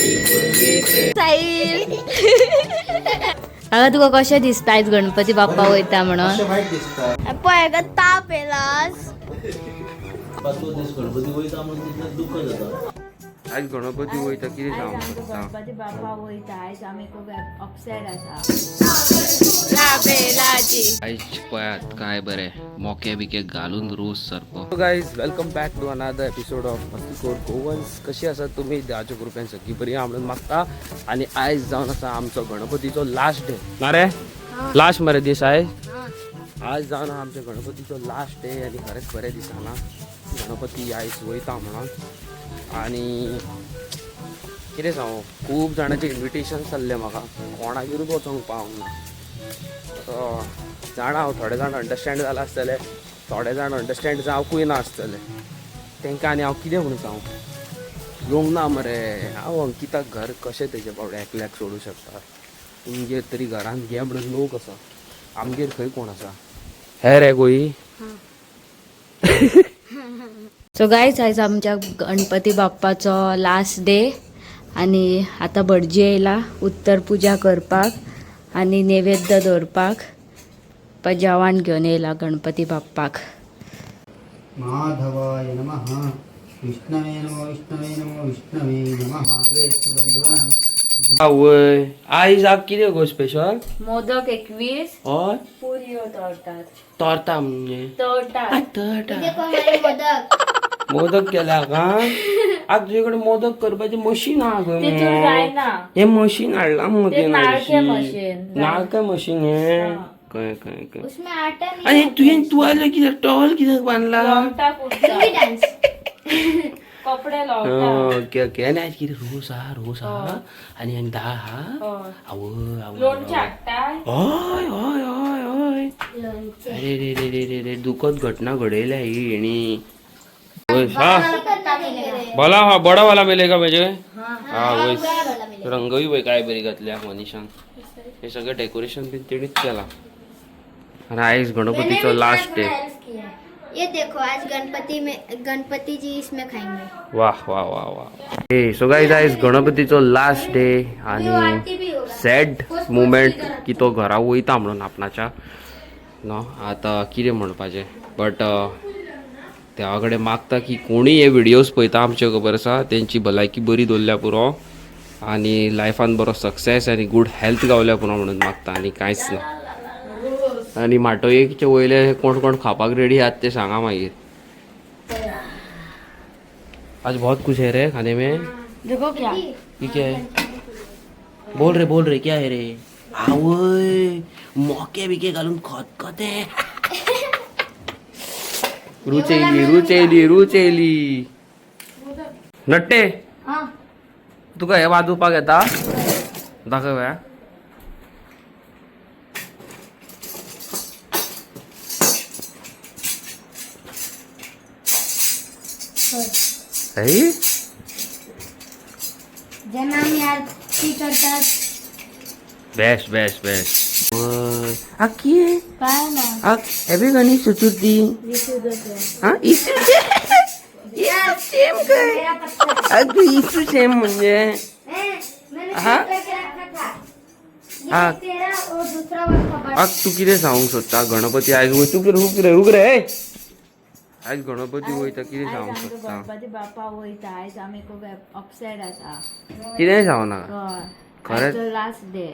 साहिल हांगा तुका कशें दिसता आयज गणपती बाप्पा वयता म्हणून? वायट दिसता. पळय हेका ताप येयला. पांचवो दीस गणपती वयता म्हणून तितलें दुःख जाता. आयज गणपती वयता कितें सांगूंक सोदता? गणपती बाप्पा वयता आयज आमी खूब अपसेट आसा. आयज पळयात काय बरें मोके बिके घालून रोस सारको. Guys, welcome back to another episode of Mastikor Goans. कशी आसात तुमी? देवाच्या कृपेन सगळीं बरी आहा म्हणून मागता. आनी आयज जावन आसा आमचो गणपतीचो लास्ट डे. ना रे, लास्ट मरे दीस आयज. आज जावन आहा आमच्या गणपतीचो लास्ट डे आनी खरेंच बरें दिसना गणपती आयज वयता म्हणून. आनी कितें सांगू, खूब जाणांचें इन्विटेशन जाल्लें म्हाका, कोणागेरूच वचोंक पावंक ना. जाणा हांव थोडे जाण अंडरस्टँड जाला आसतले, थोडे जाण अंडरस्टँड जावकूय ना आसतले. तांकां आनी हांव कितें म्हणून सांगू, येवंक ना मरे हांव. अंकिताक घर कशें तेजे बावडे एकल्याक सोडूं शकता? तुमगेर तरी घरान घे म्हणून लोक आसा, आमगेर खंय कोण आसा हे रे गोई. सो गायज, आयज आमच्या गणपती बाप्पाचो लास्ट डे आनी आतां भटजी येयला उत्तर पुजा करपाक आनी नैवेद्य दवरपाक. पळय जेवण घेवन येयला गणपती बाप्पाक. माधवाय नमः. विष्णवे नमो विष्णवे नमो विष्णवे नमः. अग्रे सर्वदेवानां. आवय, आयज आज कितें गो स्पेशल? मोदक 21. हय. पुरयो तळटात. तोरता म्हणजे? तळटात. मोदक. मोदक केल्या का आज? तुजे कडेन मोदक करपाचें मशीन आहा तितून गो? जायना. हे मशीन हाडलां मगो. ते नाळकें मशीन. नाळकें मशीन हें. कळ्ळें कळ्ळें कळ्ळें. उसमें आटा नहीं. आनी तुवें तुवालो कित्याक, टॉवल कित्याक बांदला? लोंगटा कुर्ता. डांस. कपडे लोंगटा. Okay okay. आनी आयज कितें रोस आहा? रोस आहा आनी आनी दाळ आहा. आवय आवय. लोणचें हाडटाय? हय हय हय हय. अरे रे रे रे रे रे, दुखद घटना घडयल्या ही हेणी. हा भला हा बडा वाला मिलेगा मुझे. हा वय, रंगवी पळय काय बरी घातल्या मनीषान. हे सगळं डेकोरेशन बीन तेणीच केला. आणि आयज गणपतीचो लास्ट डे. ये देखो, आज गणपति में गणपति जी इसमें खाएंगे. वाह वा वा वा. हे सो गायज, आयज गणपतीचो लास्ट डे आणि आरती भी होगा. सॅड मुमेंट की तो घरा वयता म्हणून आपणाच्या न्हू. आतां कितें म्हणपाचें, बट देवा कडेन मागता की कोणूय हे व्हिडियोज पळयता आमचे खबर आसा तेंची भलायकी बरी दवरल्या पुरो आनी लायफान बरो सक्सेस आनी गूड हेल्थ गावल्या पुरो म्हणून मागता, आनी कांयच ना. आनी माटोयेचे वयले कोण कोण खावपाक रेडी आहात ते सांगा मागीर. आज बहुत कुछ है रे खाने में. देखो क्या. ये क्या है? बोल रे, बोल रे, क्या है रे? आवय, मोके बिके घालून खतखते. रुच येयली, रुच येयली, रुच येयली. नट्टे, तुका हे वाजोवपाक येता? दाखय. हे जेन्ना आमी आरती करतात. Best best best. आकी. काय ना. हॅपी गणेश चतुर्थी. हा इसू, सेम काय अगं इसू सेम म्हणजे. मैंने हाँ? करके रखा था. हा. तेरा और दूसरा वाला. आग तू कितें सांगूंक सोदता? गणपती आयज वय तूं रुक रे, रुक रे. आयज गणपती वयता, कितें सांगूंक सोदता? गणपती बाप्पा वयता आयज आमी खूब अपसेट आसा. कितें सांगू नाका. खरेंच? Last day.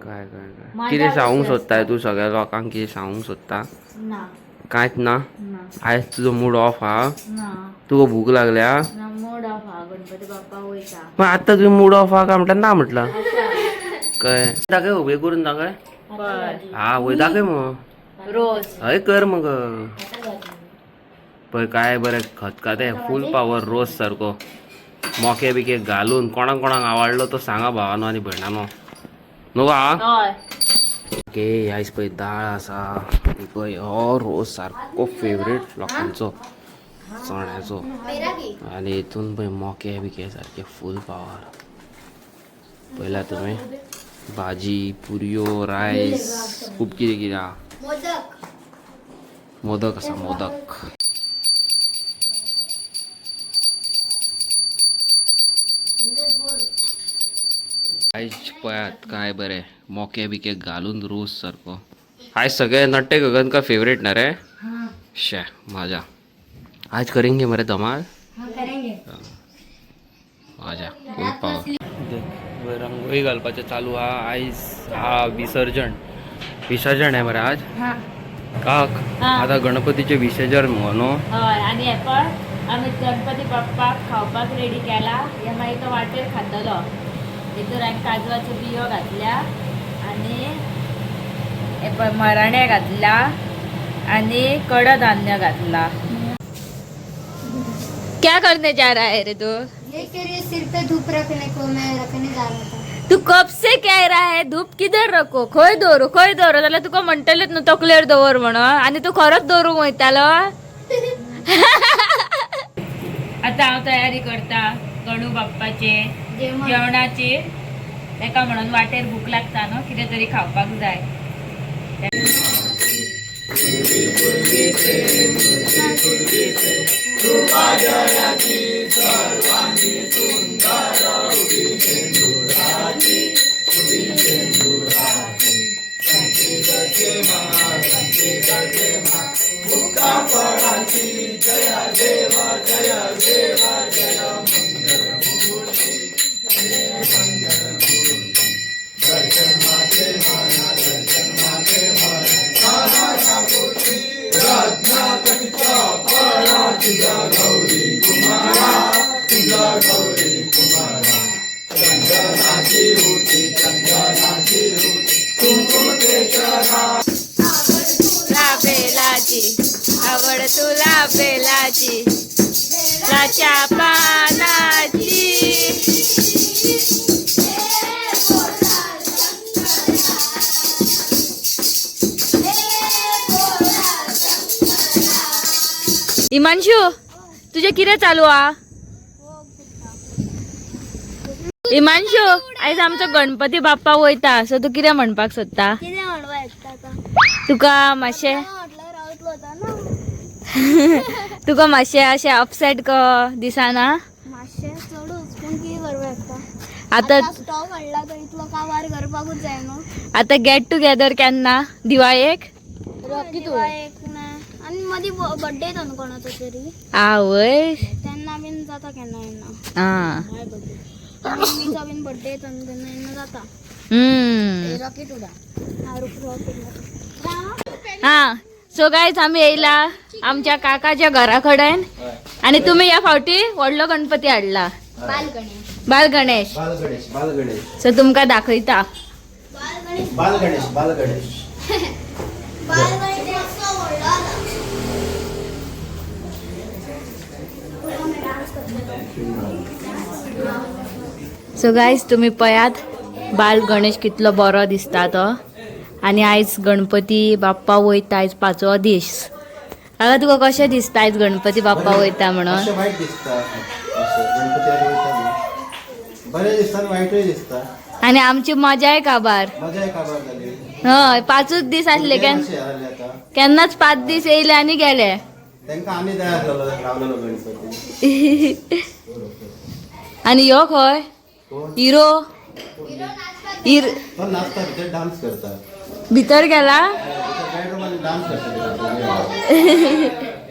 काय काय काय मजा कितें सांगूंक कशी सोदताय तूं? सगळ्या लोकांक कितें सांगूंक सोदता? ना. कांयच ना? ना. आयज तुजो मूड ऑफ हा? ना. तुका भूक लागल्या? ना, मूड ऑफ हा. गणपती बाप्पा वयता. पण आता तुझं मूड ऑफ हा काय म्हटलं ना म्हटलं काय? दाखय, उभे करून दाखय. हा वय, दाखय मग. रोज. हय, कर मग. पळय काय बरें खतखतें, फूल पावर रोस सारको, मोके बिके घालून. कोणाक कोणाक आवडलो तो सांगा भावानो आनी भयणानो. न्हू हा. हय. ओके, आयज पळय दाळ आसा आनी पळय हो रोस सारको फेवरेट लोकांचो, चण्याचो. मेरा भी. आनी हितून पळय मोके बिके सारके फूल पावर. पळयला तुवें, भाजी, पुरयो, रायस, खूब कितें कितें आहा. मोदक. मोदक आसा, मोदक. आयज पळयात काय बरें मोके बिके घालून रोस सारको. आयज सगळे नट्टे गगन का फेवरेट ना रे. शे माझ्या आज करेंगे मरे धमाल. करेंगे. माझ्या फुल पावर. रांगोळी घालपाचें चालू आहा. आयज हा विसर्जन विसर्जन आहे मरे आज काक. आता गणपतीचे विसर्जन मगो न्हू. हय, आनी हे पळय आमी गणपती बाप्पाक खावपाक रेडी केला. हे मागीर तो वाटेर खातलो. हितूर हांवें काजवाच्यो बियो घातल्या आनी हे पळय मराणे घातला आनी कडधान्य घातला. क्या करने जा रहा है रे तू? ये के लिए सिर पे धूप रखने को मैं रखने जा रहा था. तू कब से कह रहा है धूप किधर रखो, खंय दवरू खंय दवरू, जाल्यार तुका म्हणटलेच न्हू तकलेर दवर म्हणून, आनी तूं खरोच दवरूंक वयतालो. आतां हांव तयारी करता गणू बाप्पाचे जेवणाची. तेका म्हणून वाटेर भूक लागता न्हू, कितें तरी खावपाक जाय. बेलाची आवड तुला बेलाची लाच्या पानाची. इमांशू तुझे कितें चालू आ? इमांशू आयज आमचो गणपती बाप्पा वयता, सो तूं कितें म्हणपाक सोदता? कितें म्हणपा येता आतां? तुका मातशें म्हटल्यार रावतलो आतां ना. तुका मातशें अशें अपसेट दिसना? मातशें चडूच, पूण कितें करपा येता आतां? स्टॉक हाडला तो इतलो काबार करपाकूच जाय न्हू. आतां गेट टुगेदर केन्ना? दिवाळेक? दिवाळेक ना, आनी मदीं बड्डे येता न्हू कोणाचो तरी, आवय तेन्ना बीन जाता केन्ना केन्ना. आं मम्मीचो बीन बड्डे येता न्हू तेन्ना केन्ना जाता. रॉकेट उडा रॉकेट. हा, सो गायज आमी येयला आमच्या काकाच्या घरा कडेन आनी तुमी ह्या फावटी व्हडलो गणपती हाडला, बाल गणेश. बाल गणेश. बाल गणेश, बाल गणेश. सो तुमकां दाखयता. बाल गणेश. बाल गणेश, बाल गणेश. बाल गणेश मातसो व्हडलो आसा. सो गायज तुमी पळयात बाल गणेश कितलो बरो दिसता तो. आनी आयज गणपती बाप्पा वयता, आयज पांचवो दीस. काका तुका कशें दिसता आयज गणपती बाप्पा वयता म्हणून? अशें वायट दिसता, अशें गणपती वयता न्हू, बरें दिसता आनी वायटूय दिसता. आनी आमची मजाय काबार. मजाय काबार जाली. हय, पांचूच दीस आसले. कशें जालें आतां? केन्नाच 5 दीस येयले आनी गेले. तांकां आमी जाय आसलेलो रावलेलो गणपती. आनी ह्यो खंय कोण? हिरो? तो नाचता भितर, डान्स करता. भितर गेला. बेडरूमान डान्स करता.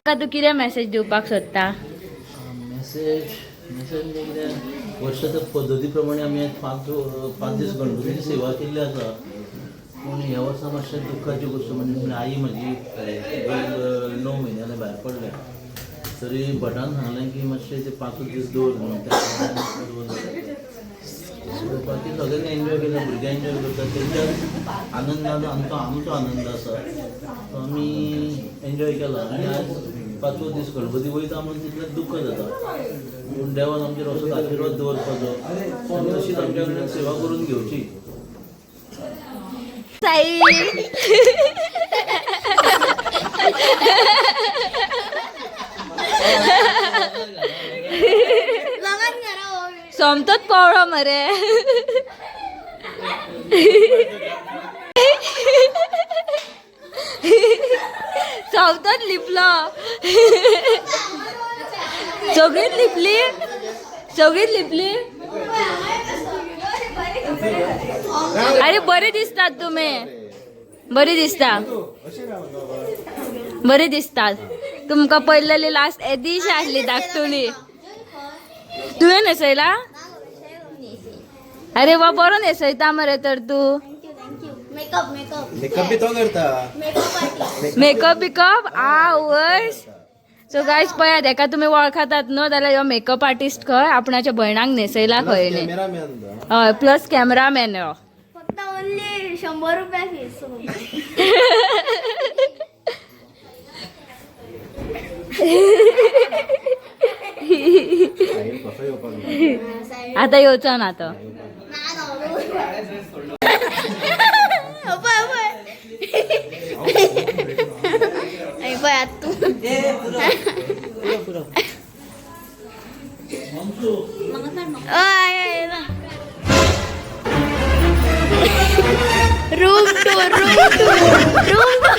काका तूं कितें मॅसेज दिवपाक सोदता? मेसेज मेसेज म्हणजे कितें, वर्षाच्या पद्दती प्रमाणे आमी 5 दीस गणपतीची सेवा केल्ली आसा. पूण ह्या वर्सा मातशें दुख्खाची गोश्ट म्हणजे आई म्हजी 9 म्हयन्यांनी भायर पडल्या. तरी भटान सांगलें की मातशें ते 5 दीस दवर म्हणून, त्या कारणान बाकी सगळ्यांनी एन्जॉय केला, भुरगे एन्जॉय करतात तेंच्या आनंदान आमकां आमचो आनंद आसा, तो आमी एन्जॉय केला. आनी आज 5वो दीस गणपती वयता म्हणून तितलें दुख्ख जाता, पूण देवान आमचेर असोच आशिर्वाद दवरपाचो आनी तशीच आमच्या कडल्यान सेवा करून घेवची. साई सोमतोच पवळो मरे. सोमतोच लिपलो, सगळीच लिपली, सगळीच लिपली. अरे बरे दिसतात तुम्ही, बरी दिसता, बरी दिसतात. तुमका पडलेली लास्ट एदीशी आसली धाकटुली. तुवें न्हेसयला? अरे वा, बरो न्हेसयता मरे तर तू. Thank you, thank you. Makeup, makeup. Makeup बी तो करता. Makeup artist. मेकअप बिकअप आ वयस. सो गायज, पळयात हेका तुमी वळखतात न्हू जाल्यार ह्यो मेकअप आर्टिस्ट खंय, आपणाच्या भयणाक न्हेसयला खंय न्ही. कॅमेरामॅन. हय, प्लस कॅमेरामॅन ह्यो. फक्त ओनली 100 रुपया फीस. कसो येवपाक ना. आता येवचो ना तो. पळय तू. Room tour, room tour, room tour.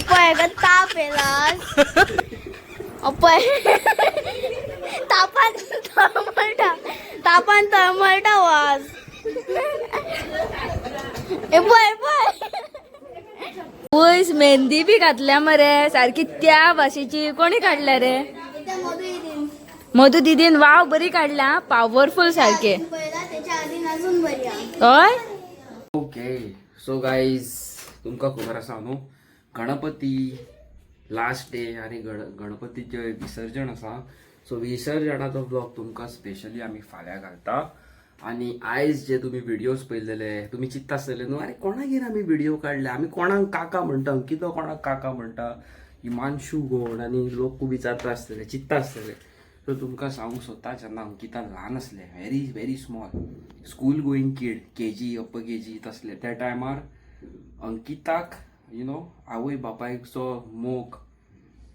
पळय का ताप येला. पळय, तापान तळमळटा, तापान तळमळटा वाज. ए पळय, पळय. वयस मेहंदी बी घातल्या मरे सारकी त्या भाशेची. कोणी काडल्या रे? मधू दिदीन. वाव, बरी काडल्या, पावरफूल सारके. पळयला, त्याच्या आधी अजून बरी हा. हय. ओके, सो गायज, तुमकां खबर आसा न्हू, गणपती लास्ट डे आनी गणपतीचें विसर्जन आसा. सो विसर्जनाचो ब्लॉग तुमकां स्पेशली आमी फाल्यां घालता. आनी आयज जे तुमी व्हिडियोज पळयलेले, तुमी चिंत्ता आसतले न्हू, आरे कोणागेर आमी व्हिडिओ काडले, आमी कोणाक काका म्हणटा, अंकितो कोणाक काका म्हणटा, हिमांशू कोण, आनी लोक खूब विचारता आसतले, चिंत्ता आसतले. सो तुमकां सांगूंक सोदता, जेन्ना अंकिता ल्हान आसलें, very very small, school going kid, KG, upper KG तसले, त्या टायमार अंकिताक आवय बापायचो मोग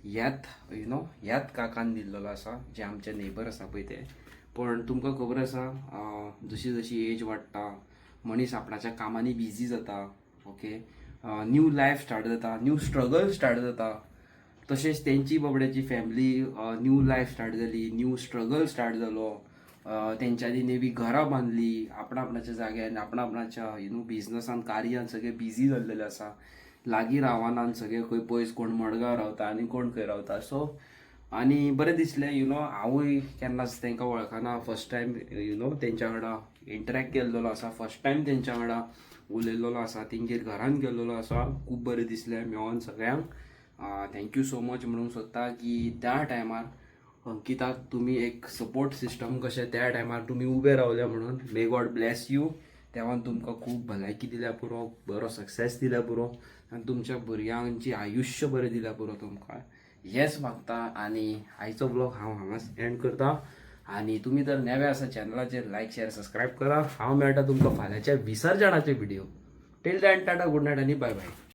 ह्यात you know ह्यात काकान दिल्लेलो आसा, जे आमचे नेबर आसा पळय ते. पण तुमकां खबर आसा, जशी जशी एज वाडटा, मनीस आपणाच्या कामांनी बिजी जाता, ओके, न्यू लायफ स्टार्ट जाता, न्यू स्ट्रगल स्टार्ट जाता. तशेंच तेंची बाबड्याची फॅमिली न्यू लायफ स्टार्ट जाली, न्यू स्ट्रगल स्टार्ट जालो. तेंच्यांनी नेवी घरां बांदली आपणा आपणाच्या जाग्यार, आपणा आपणाच्या बिजनसान, कार्यान सगळे बिजी जाल्लेले आसा. लागीं रावनान, सगळे खंय पयस, कोण मडगांव रावता आनी कोण खंय रावता. सो आनी बरें दिसलें, हांवूय केन्नाच तांकां वळखना, फर्स्ट टायम तेंच्या वांगडा इंटरॅक्ट केल्लो आसा, फर्स्ट टायम तेंच्या वांगडा उलयल्लो आसा, तेंगेर घरान गेल्लेलो आसा. खूब बरें दिसलें मेळोन सगळ्यांक. Thank you so much म्हणूंक सोदता की त्या टायमार अंकिताक तुमी एक सपोर्ट सिस्टम कशें त्या टायमार तुमी उबे रावले म्हणून. May God bless you. देवान तुमकां खूब भलायकी दिल्या पुरो, बरो सक्सेस दिल्या पुरो आनी तुमच्या भुरग्यांची आयुश्य बरें दिल्या पुरो तुमकां, हेच मागता. आनी आयचो ब्लॉग हांव हांगाच एंड करता. आनी तुमी जर नवे आसा चॅनलाचेर, लायक, शेअर, सबस्क्रायब करा. हांव मेळटा तुमकां फाल्यांच्या विसर्जनाचे video. Till then, tata, good night आनी बाय बाय.